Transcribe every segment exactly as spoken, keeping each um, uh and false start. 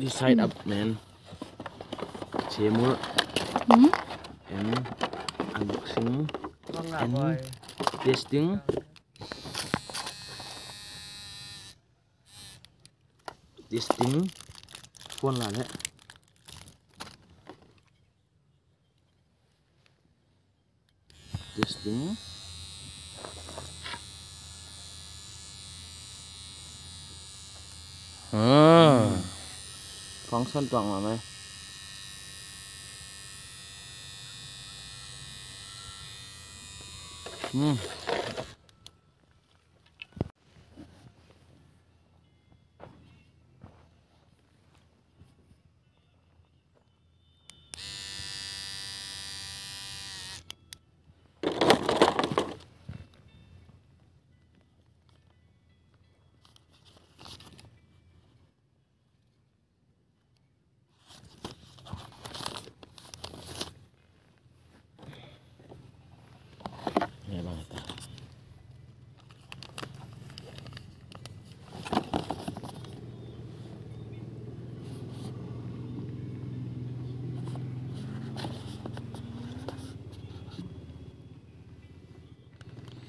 This side up, man. Chemur. Hmm? And unboxing. And testing. Testing. Phone la le. Testing. Hmm. Function tuak mah mai. Hmm.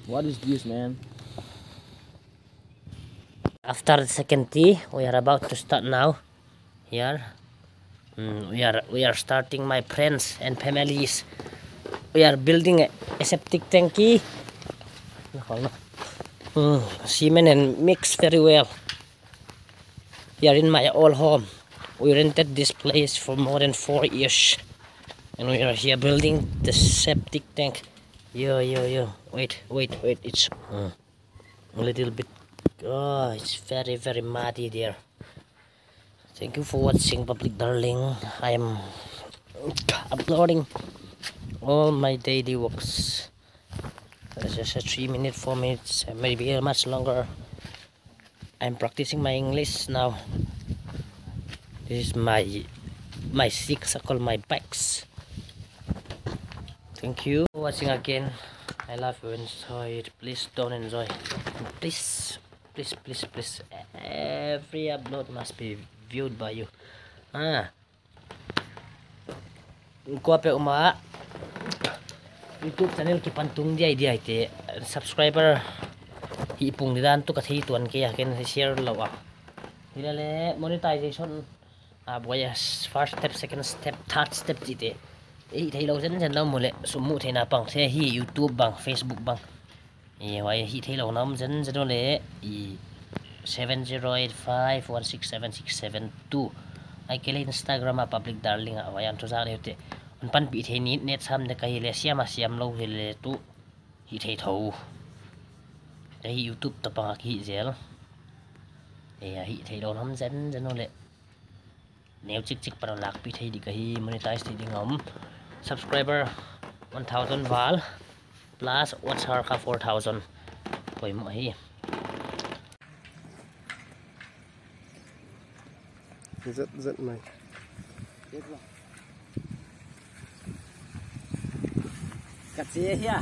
What is this, man? After the second tea, we are about to start now. Here, mm, we are, we are starting, my friends and families. We are building a, a septic tanky. Mm, cement and mix very well. Here in my old home, we rented this place for more than four years, and we are here building the septic tank. Yo, yo, yo. Wait, wait, wait. It's, mm. A little bit. Oh, it's very, very muddy there. Thank you for watching, public darling. I am uploading all my daily works. It's just a three minutes, four minutes, maybe much longer. I'm practicing my English now. This is my, my six, I call my bikes. Thank you for watching again. I love you, enjoy it. Please don't enjoy. Please, please, please, please. Every upload must be viewed by you. Ah. Kuapeuhmah YouTube channel kipan tung diai diai te, subscriber hih pung didan tu ka thei tuan kei a, ken share lou a. Hilele monetization a buai a, first step, second step, third step chihte i hih theilou zenzen lou mule, sum muh theihna pang se hi, YouTube bang, Facebook bang. I huai hih theilou na om zenzen uleh i seven zero eight five one six seven six seven two. Ahihkeileh Instagram a public darling a huai ah thu zak leu te. Hon panpih thei ni, net sam dek ahihleh, siam a siam lou hileh tu hih thei thou. Te hi YouTube tawh pang a kihih zel. E, a hih theilou na om zenzen uleh neu chikchik pan a lakpih thei di ka hi, monetize thei ding a om. Subscriber one thousand val plus watch hour kha four thousand. Poimoh hi. Zet zet mai. Ka che hia.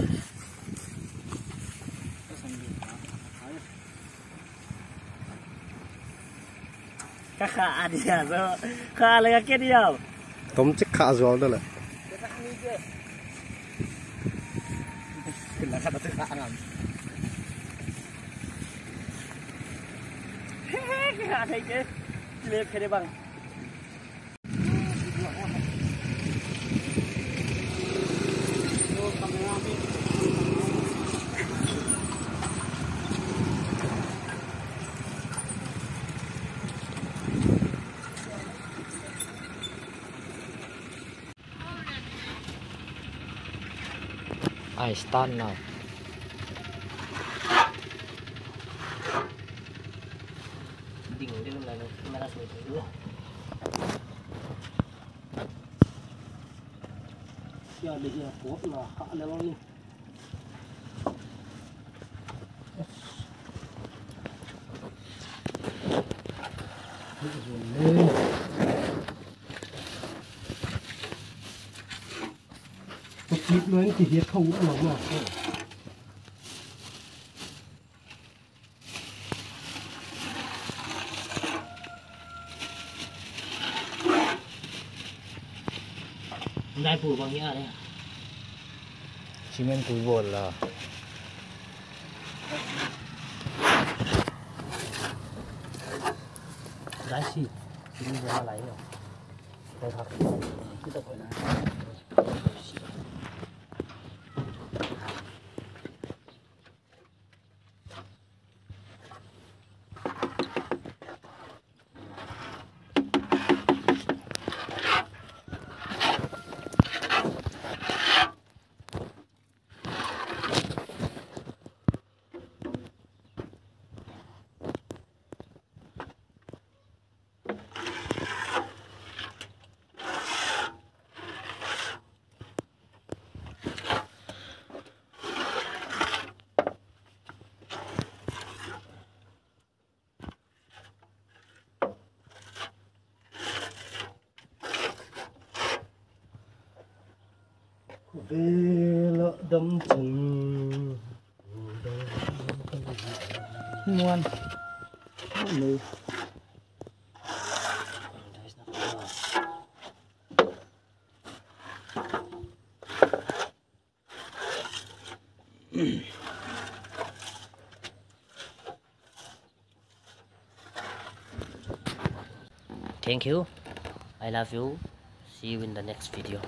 Ka kha a dia zo. Kha le ka ke dia. Tom chik kha zual da le. Kena kha ta kha ngam. Kha thei ke. Le khe de bang. I start now. Ding, ding, ding, ding. Ya, dia ya, kuat lah, kak lelong ni. Nai pu bang ya le. Cement pu bol la. Nai si. Cement bol la yo. Kita koi na. Vela dam chung. Muan. Muan. Thank you. I love you. See you in the next video.